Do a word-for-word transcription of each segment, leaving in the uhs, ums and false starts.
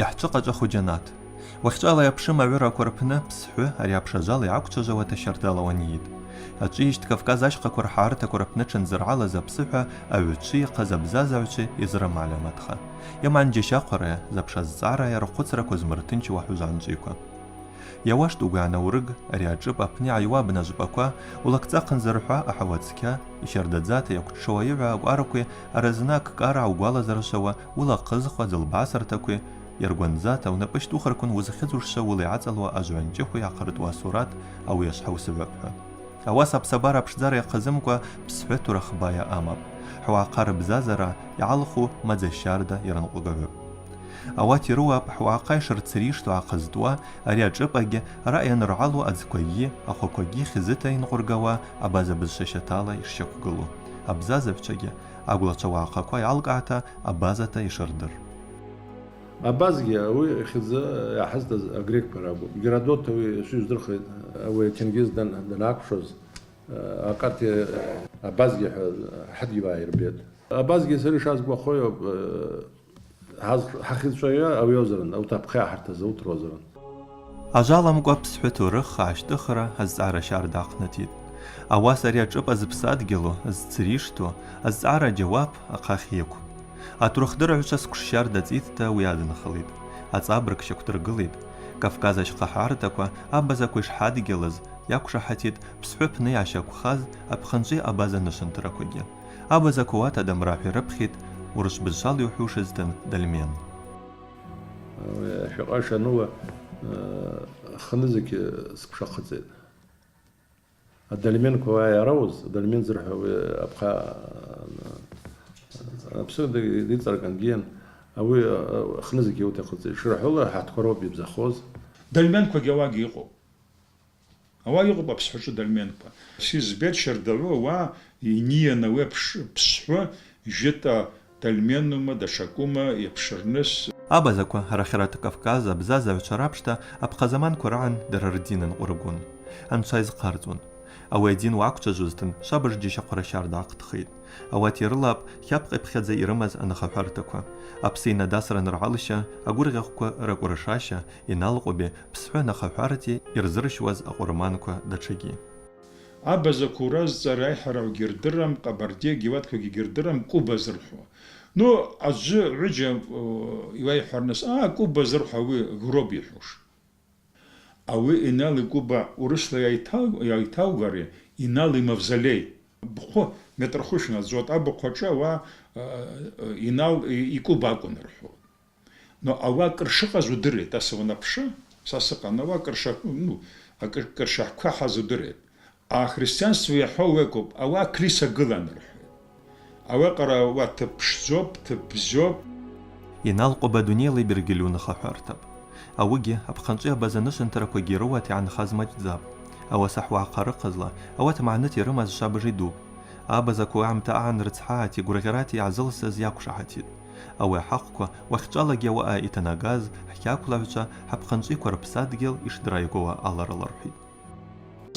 Йахӏчвыкъачӏваху джьанат. Уахьчӏвала йапшым агӏвыраква рпны Псхӏвы ари апша ажвала йгӏаквчважвауата щардала уанйитӏ. Ачӏвыйащт Кавказ ащхъаква рхӏагӏартаква рпны тшандзыргӏалаз апсыхӏва агӏвчви йахъаз абзазагӏвчви йазырмагьаматха. Йаман джьащахъварая, запша зцӏарая рхъвыцраква змыртынчуа хӏвыжвгӏанчӏвиква. Йауаштӏ угван аурыг, ари ашӏыпӏ апны йгӏайуа абна жвпӏаква, улакдза хъынзархӏва ахӏавацкьа, йщардадзата йаквтшауа йыгӏва акӏваркви, аразынакӏ кӏара гӏаугвалазыршвауа, уыла хъызхуа дзылбгӏасыртакви, йаргвандзата унапӏы щтӏухырквын уызхьыдзушза уыла йгӏацӏалуа ажвгӏванчӏыхви йгӏахъыртӏуа сурат, ауи йашвхӏаусыгӏвапӏ хӏва. Ауаса апсабара апшдзара йахъазымкӏва Псхӏвы турахбайа амапӏ, хӏвагӏахъа рбзазара йгӏалху мадза щарда йрынкъвгагӏвыпӏ. Ауат йрыуапӏ хӏвагӏахъа йшырцришту гӏахъызтӏуа, ари ашӏыпӏагьи араъа йаныргӏалу адзквагьи ахваквагьи хьзыта йынкъвыргауа абаза бызшва щатала йшщаквгылу, абзазагӏвчвагьи агвлачва уагӏахъаква йалкӏгӏата абазата йшырдыр. Абазгьи ауи йхьыдзы йгӏахызтыз агрекква ракӏвпӏ. Геродот ауи йшйыздырхитӏ, ауи Тенгиз дан-, данакӏвшуз, акъарти абазгьи хӏва хӏадгьи уагӏайырбатӏ. Абазгьи сара йшгӏазгвахуа, хӏаз-, хӏахьызчӏвагӏа ауи азырын, ауат апхъа ахӏыртаз ауат рзырын. Ажваламкӏва Псхӏвы турых ащтӏыхра азцӏара щарда ахънатитӏ. Ауаса ари ашӏыпӏа зыпсадгьылу, зцришту, азцӏара джьауап ахъахь йыквпӏ. Атурахдырыгӏвчва сквшщарда цӏитӏта уи адынхалитӏ, ацӏабырг щаквдыргылитӏ. Кавказ ащхъа хӏвартаква абазаква йшхӏадгьылыз йаквшахӏатитӏ Псхӏвы апны йгӏащаквхаз апхъанчӏви абаза нышвынтараквагьи. Абазаква ауат адамра хӏва йрыпхьитӏ, урышв бызшвала йухӏвушызтын, дольмен. Ауи ашвакъа йшаъу, э, хынызыкь сквшахъыцӏитӏ. Адольменква йарауыз, адольмен зырхӏвауа апхъа, э, апсы ди-, дицӏаркӏангьи, ауи, э, хынызыкь йаута йхъыцӏитӏ. Йшырхӏвауа, хӏатӏква рауапӏ йбзахуз. Дольменквагьи ауагьи йыкъу. Ауаъа йыкъвпӏ апсхӏвачӏвы дольменква. Сизбет щардагӏвы ауаъа йнийан ауи апш-, псхӏвы жьытӏа дольменума, датшакӏума йапшырныс. Абазаква арахьарата Кавказ абзазагӏвчва рапшта апхъа заманква рагӏан дара рдин йынкъвыргун. Анча йазхъарцӏун. Ауи адин уаквчважвузтын, швабыж джьащахъвара щарда гӏахътхитӏ. Ауат йрылапӏ хапкъ йпхьадза йрымаз анахъахӏвартаква. Апсы йнадасра аныргӏалща, агвыргъьахъвква ракӏвыршаща, Инал Къвби, Псхӏвы анахъахӏварти йырзырщуаз акъвырманква датшагьи. Абазаква уразцӏара айхӏарагӏвгьи йырдырам, къабардейгьи ауатквагьи гьырдырам, Кӏвыба зырхӏвуа. Ну, аджы гӏвыджа, э, йуайхӏварныс, а, Кӏвыба зырхӏвуа ауи гроб йхӏвуш. Ауи Инал йкӏвыба урысла йайтал-, йайталгвари, Инал ймавзолей. Бхъвы метӏрхвы шнадзуата абыхъвачӏвы ауаъа, э, э, Инал й-, йкӏвыба акӏвын рхӏвун. Но ауаъа кӏыршы йхаз удыритӏ, аса уанапшы, са сакъан, ауаъа кӏырша-, ну, а кӏыр-, кӏыршахква хаз удыритӏ. А христианство йахӏвауа акӏвпӏ, ауаъа клиса гылан рхӏвитӏ. Ауи акъара ауаъа тып пшдзупӏ, тып бзупӏ. Инал Къвыба дунейла йбергьльу нахъахӏвартапӏ. Ауыгьи апхъанчӏви абаза нышвынтараквагьи йрыуата йгӏанхаз мачӏдзапӏ. Ауаса хӏвагӏахъа рыхъазла, ауат магӏныта йрымаз швабыж йдупӏ. Абазаква уагӏамта агӏан рыцхӏагӏати гвыргъьарати йгӏазылсыз йаквшахӏатитӏ. Ауи ахӏахъвква уахьчӏвалагьи ауаъа йтанагаз хӏкьаквлагӏвчва хӏапхъанчӏвиква рпсадгьыл йшдрайгвауа аларылырхӏвитӏ.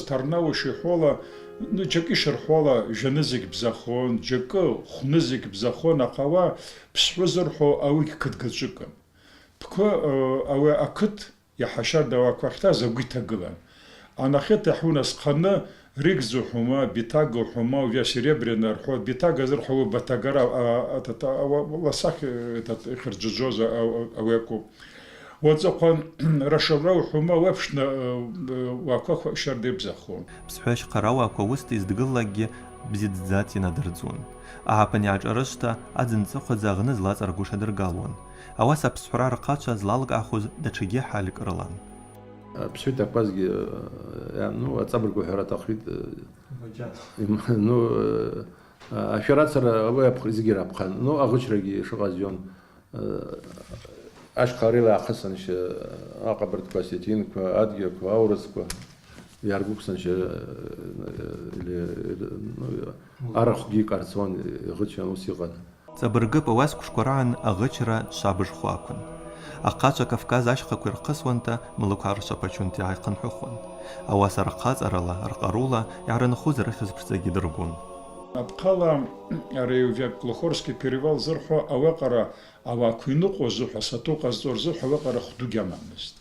Тарнауи йшихӏвауала, ну, джькӏи йшырхӏвауала, жванызыкь бзахон, джькӏы хвнызыкь бзахон, ахъа ауаъа Псхӏвы зырхӏвуа ауи гькыдгачӏвыкӏым. Пквы, э, ауи акыт йахӏа щарда ауаква ахьтаз агвы йтагылан. Анахьыта йхӏвун асхъаны, Ригз ухӏвума, Битага ухӏвума, уя Серебряная рхӏвуа, Битага зырхӏвуа ауи Батагара, а, а, тата, а, ла-, ласахь, э, тат-, йхъырджьыджьуаз, а, а, ауи акӏвпӏ. Уацӏыхъван Рашавра ухӏвума, уи апшна, э, э, уаква хва-, щарда йбзахун. Псхӏвы ащхъа рауаква уыста йыздгыллакӏгьи бзидздзата йнадырдзун. Агьапын йгӏашӏарышвта, адзын цӏыхъвадза гъны злацӏаргвуш адыргалуан. Ауаса Псхӏвра рхъачва злалкӏгӏахуз датшагьи хӏалькӏ рылан. Псхӏвы йтаквазгьи, э, ну, ацӏабырг ухӏвара атахъыпӏ, э, ну, э, ашварацара ауи апх-, зынгьи рапхъан. Ну, агъычрагьи шакъа зион. Э, ащхъа арила йгӏахъысанща, акъабыргква, осетинква, адыгьаква, аурысква йаргвыквсанща, э, или, или, ну, арахвгьи кӏарцӏуан, гъычан, ус йкъан. Цӏабыргыпӏ ауи асквшква рагӏан агъычра швабыжхваквын. Ахъачва Кавказ ащхъаква йырхъысуанта, млыкв гӏаршапачунта йгӏайхъынхӏвыхуан. Ауаса рхъацӏарала, ркъарула йгӏарынхуз рыхьыз пшдзагьи дыргун. Апхъала ари Веклохорский перевал зырхӏва ауи акъара ауагӏа йныкъуаз рзыхӏва, сату къазцӏуз рзыхӏва ауи акъара хвду гьамамызтӏ.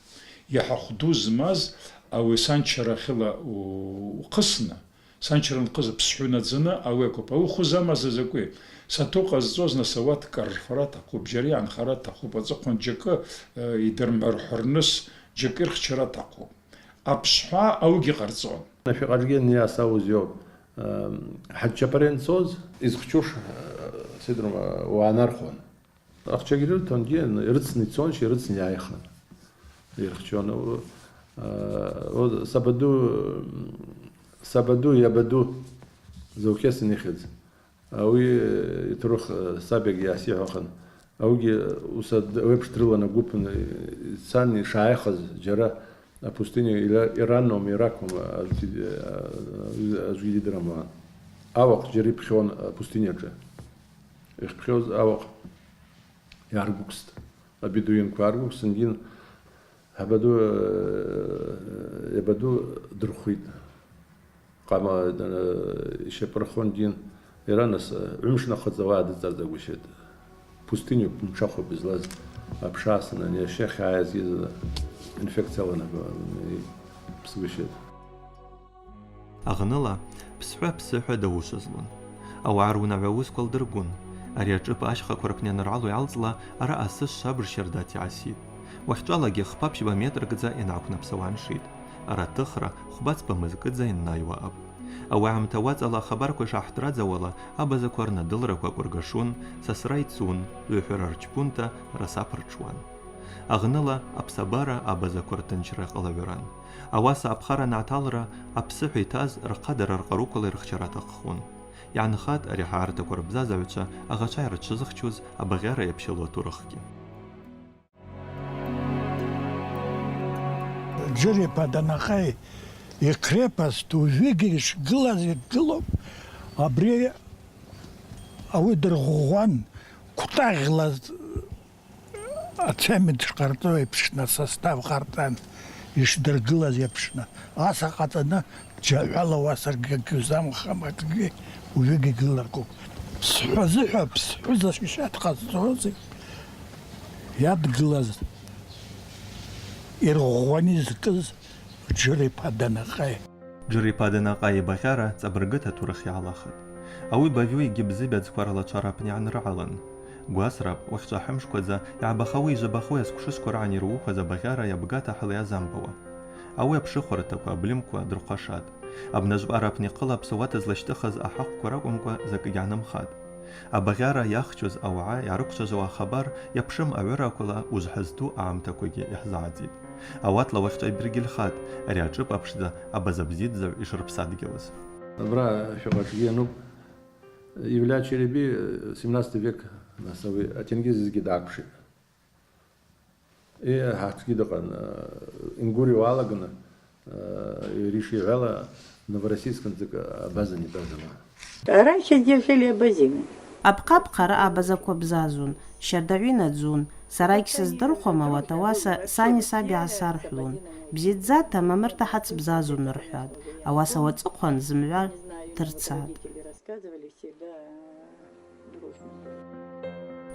Йахӏа хвду змаз ауи санчара хила у-, ухъысна, санчара нхъыза псхӏу йнадзуна ауи акӏвпӏ. Ауи хвы змаз закӏви? Сату къазцӏуз нас ауат кӏаррфара атахъупӏ, бжьара йгӏанхара атахъупӏ, ацӏыхъван джьакӏы, э, йдырмагӏвхӏварныс джьакӏы йырхчара атахъупӏ. Апсхӏва ауыгьи къарцӏун. Нафикъ Аджьгьи йасауыз йоп. Эм, Хӏаджьапарен цоз, йызхчуш, э, сидрум, э, уанархун. Ахчагьи рыртунгьи, рыцын йцун, чи рыцын йайхын. Йырхчун, э, о, сабаду, сабаду, йабаду, заукесын йхьыз. Ауи, э, йтурых, э, сабигьи йасихӏвахын. Ауигьи, э, уса д-, ауи апш дрылан агвып, э, йцан йшгӏайхыз, джьара апустыня Ира-, Ираннума, Иракума, а, а, а, ажвгьи йдырам. Ауахъ джьара йпхьун апустыня тшы. Йхпхьуз ауахъ йгӏаргвыквстӏ. Абедуинква гӏаргвыквсынгьи, хӏабаду, э, йабаду дырхвитӏ. Къама, э, йщапӏырхунгьи, йара нас, э, гӏвымш нахъыдза ауаъа дыцӏарцӏагвыщтӏ. Пустыню мчахъу бызлаз апшасна, ани аща хьайаз йыз инфекцияла нагу-, йпсгвыщтӏ. Агъныла, псхӏва псыхӏва даушызлун. Ауагӏа рунагӏва уысква лдыргун. Ари ашӏыпӏа ащхъаква рпны йаныргӏалу йгӏалцӏла, араъа сышв абж щардата йгӏаситӏ. Уахьчӏвалагьи хпа-пщба метркӏдза йангӏаквнапсауа аншитӏ. Аратыхра хвба-цба мызкӏыдза йаннайуа акӏвпӏ. Ауи агӏамта уацӏала ахабарква йшгӏахӏдрадзауала, абазаква рнадылраква къвыргашун, сасра йцун, гӏвгӏвара рчпунта раса пыртшуан. Агъныла, апсабара абазаква ртынчра къалагӏвыран. Ауаса апхара ангӏаталра, апсыхӏва йтаз рхъа дара ркъаруквала йырхчара атахъхун. Йгӏанхатӏ ари агӏартаква рбзазагӏвчва агъачва йырчвызхчуз абагъьара йапщылу атурыхгьи. Джырипа Данакъай йкрепость ужвигьи йшгылаз йгылу, абри ауи дыргъвгъван, квтӏагъла ацемент шкъарцӏу йапшна, состав къарцӏан йшдыргылаз йапшна. Аса къацӏаны джагӏвала уасыргьи гьузамхамакгьи ужвигьи гыларкву. Псхӏвазыхӏва, псхӏвы защищать къазцуз йадгылаз, йыргъвгъвани зкӏыз Джырипа Данакъай. Джырипа Данакъай йбагъьара цӏабыргыта турых йгӏалахатӏ. Ауи Бавиу йгьи Бзыбиа дзкварала чвара апны йгӏаныргӏалан. Гвасрапӏ, уахьчӏва хӏымшквадза йгӏабахауи йжвабахауи азквшышвква рагӏан йырухваз абагъьара йабгата хӏыла йазамбауа. Ауи апшыхвыртаква, абльымква дырхъвашатӏ. Абнажвпӏара апны йхъылапӏ сауата злащтӏыхыз ахӏахъвква ракӏвымкӏва закӏгьи гьанымхатӏ. Абагъьара йахчуз ауагӏа йгӏарыквчважвауа ахабар йапшым агӏвыраквала ужвхӏызту агӏамтаквагьи йхӏзагӏатитӏ. Ауатла уахьчӏва йбергьыльхатӏ ари ашӏыпӏа пшдза абаза бзидздзагӏв йшырпсадгьылыз. Абра Фикъатшгьи йанупӏ, Евлия Череби, семнадцатый век, нас ауи атенгьыз йызгьи дгӏаквшитӏ. Е, гьатгьи дакъан, э, Ингури уалаган, э, йари шигӏвала Новороссийскан дзыкӏ абазан йитӏаз ауагӏа. Арахьа дежели абазин. Апхъапхъ араъа абазаква бзазун, щардагӏвы йнадзун, сара йгьсыздырхуам, ауат ауаса сани саби гӏасархӏвлун. Бзидздзата мамырта хӏац бзазун рхӏватӏ, ауаса уацӏыхъван зымгӏва тырцатӏ.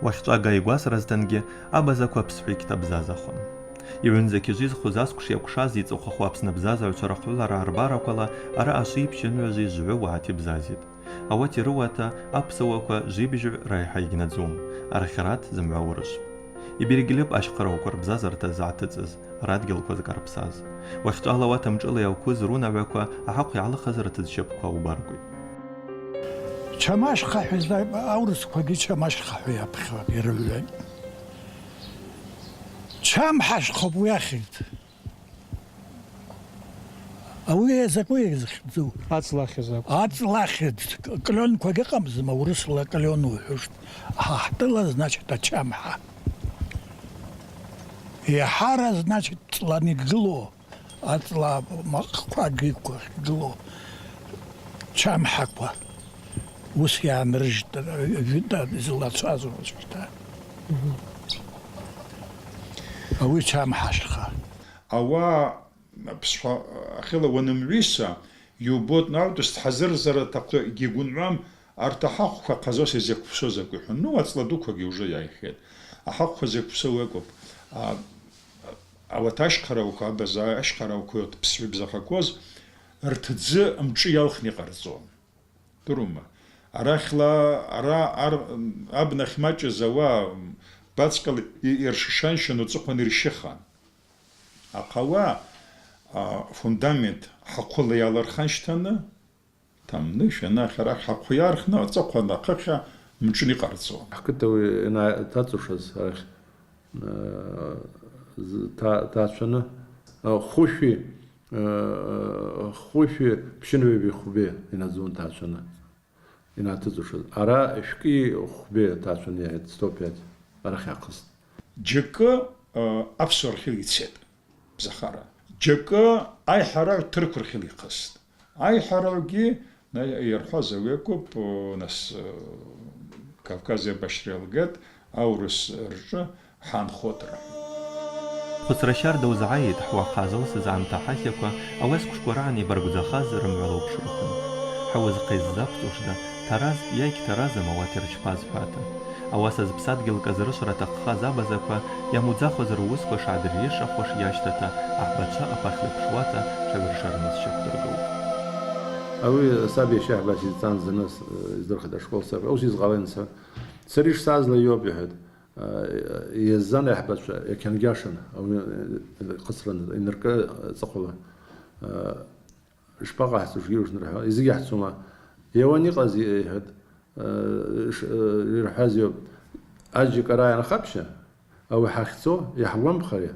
Уахьчӏвага йгвасразтынгьи абазаква псхӏвикьта бзазахун. Йгӏвындза кьыжвизхуз асквш йакӏвшаз йцӏыхъваху Апсны бзазагӏвчва рахъвыгӏвара арбараквала араъа швипщы-нугӏважви жвгӏвы уагӏати бзазитӏ. Ауат йрыууата апсуаква жвибжьгӏв райхӏа йгьнадзум, архьарат зымгӏва урышвпӏ. Йбергьльыпӏ ащхъарауаква рбзазарта згӏатыцӏыз, радгьылква зкъарпсаз. Уахьчӏвала ауат амшӏыла йалквуз рунагӏваква ахӏахъв йгӏалахъаз ртыдз щапӏква убаркӏвитӏ. Чамашхъахӏв йза-, аурысквагьи Чамашхъахӏв йапхьуан, йрыгӏвуан. Чамхӏашхъапӏ уи ахьыз. Ауи закӏы йызхьдзу? Ацӏла ахьыз акӏвпӏ. Ацӏла ахьыз. Кленква гьакъамызма, урысла клен ухӏвуштӏ. Ахӏтӏыла, значит, ачамхӏа. Йахӏара, значит, цӏлан йгылу. Ацӏла макъква гьиква гылу чамхӏаква. Ус йгӏанрыжьтӏ, витӏа злачвазу щта. Мгм. Ауи чамхӏашха. Ауаъа псхӏва ахьыла уанымгӏвиса, йубот наутӏ, стхӏазырзара атахъу, йгьигвынгӏвуам, Арт ахӏахъвква хъазуа йзаквпсуа закӏ йхӏвун. Ну, ацӏла дуквагьи уже йайхьитӏ. Ахӏахъвква заквпсуа акӏвпӏ. А, ауат ащхъарауаква, абаза ащхъарауаква, йот псгӏвы бзахъакваз, ртдзы мшӏы йалхын йкъарцӏун. Дурума. Арахьла, ара, ар-, абнахь мачӏызауа, бацкъал и-, йыршишанща, ну, цӏыхъван йырщихан. Ахъа ауа, а, фундамент хӏахъвыла йалырханщтана, там, ныш, анахь, арахь хӏахъвы йархна, ацӏыхъван ахъахъа мшӏын йкъарцӏун. Хӏкыт ауи йанатацӏушаз арахь, э, з-, та-, тачваны, э, хвышви, э, хвышви пщынви хвбе йнадзун тачваны. Йнатыцӏушыз. Ара швкӏи хвбе тачван йагӏитӏ, сто пять арахь йгӏахъыстӏ. Джькӏы, э, апсуа рхьыла йцитӏ, бзахара. Джькӏы айхӏарагӏв тыркв рхьыла йхъыстӏ. Айхӏарагӏвгьи, на-, йырхӏваз ауи акӏвпӏ, э, нас, э, Кавказ йабащра йалгатӏ, аурыс рчӏвы хӏанхотӏ рахӏван. Хъвыцра щардала йгӏайитӏ хӏуахъ зылсыз амтахӏахьаква, ауи асквшква рагӏан йбаргвдзахаз рымгӏва лаупшрухын. Хӏауа зхъа йыззаквцӏушда, тараз йа йгьтаразым ауат йырчпаз хӏвата. Ауаса зпсадгьыл кӏазрышвра атахъхаз абазаква йамудзахуаз руысква шгӏадырришахуаш йащтата, ахӏбачва апахьла йпшуата тшагӏвыршарныс щаквдыргылтӏ. Ауи саби Шахбач йцан зыныс, э, йыздырхитӏ ашкол саби. Аус йызкъалайныс. Сари шсазла йоп, йхӏватӏ. Йаззан ахӏбачва, йакьангьашын, ауи, э, хъысрын, йныркӏы, э, цӏыхъвала. Э, шпакъахӏцуш гьи ушнархӏва, йзыгьахӏцума? Йауан йкъаз, йхӏватӏ, э, ш-, э, йырхӏваз йоп. Аджи кӏара йанхапща, ауи хӏахьцо, йхӏгвампхари,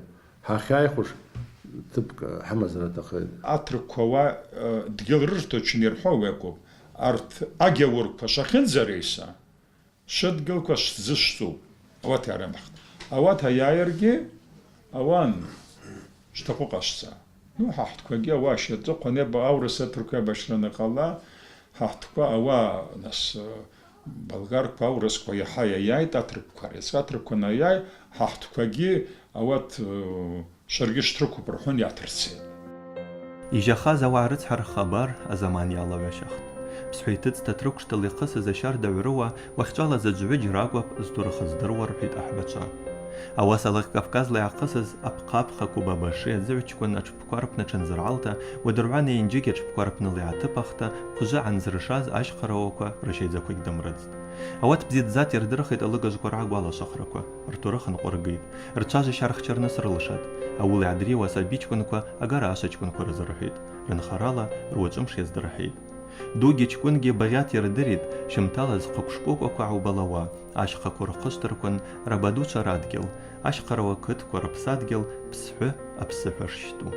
хӏахьайхуш тыпкӏ хӏымазара атахъыпӏ. Атрыквква ауа, э, дгьыл рырточын йырхӏвауа акӏвпӏ. Арт агьауырквква швахьындзарайса, швыдгьылква швзышвцӏупӏ. Ауат йгьарымхтӏ. Ауат айайыргьи, ауан, швтахъу къашвца. Ну, хӏа хӏтуквагьи ауа ща цӏыхъван йаба-, аурыс атрыкв йабащра анакъала, хӏа хӏтуква ауа, нас, э, болгарква, аурысква йахӏа йайайтӏ атрыквква рыцкъа, атрыквква анайай, хӏа хӏтуквагьи ауат, э, Шваргьи швтрыквупӏ рхӏван йатырцитӏ. Йжьахаз ауагӏа рыцхӏара хабар азаман йалагӏващахтӏ. Псхӏва йтыцӏта трыквштала йхъысыз ащардагӏв рыуа уахьчӏвала заджвгьи ракӏвпӏ зтурых здыруа, рхӏвитӏ ахӏбачва. Ауаса Алыгъ Кавказла йгӏахъысыз Апхъапхъа Кубабаши адзыгӏвчкӏвын атшпква рпны тшандзыргӏалта, уадыргӏвана йынджьыгьи атшпква рпныла йгӏатыпахта, хъвыжвы гӏанзрышаз ащхъарауаква ращайдзаквагьи дамрыдзтӏ. Ауат бзидздзата йырдырхитӏ алыгажвква ргӏагвалашвахраква, ртурых нкъвыргитӏ, рчважва щархчырныс рылшатӏ, ауыла йгӏадриуа асабичкӏвынква агара ашвачкӏвынква рзырхӏвитӏ, рынхарала руачӏвымш йаздырхӏитӏ. Дугьи чкӏвынгьи багъьата йырдыритӏ щымтала зхъа квшкӏвокӏваква гӏаубалауа, ащхъаква рхъышвтырквын, рабадучва радгьыл, ащхъарауа кытква рпсадгьыл Псхӏвы апсы хӏва шщтӏу.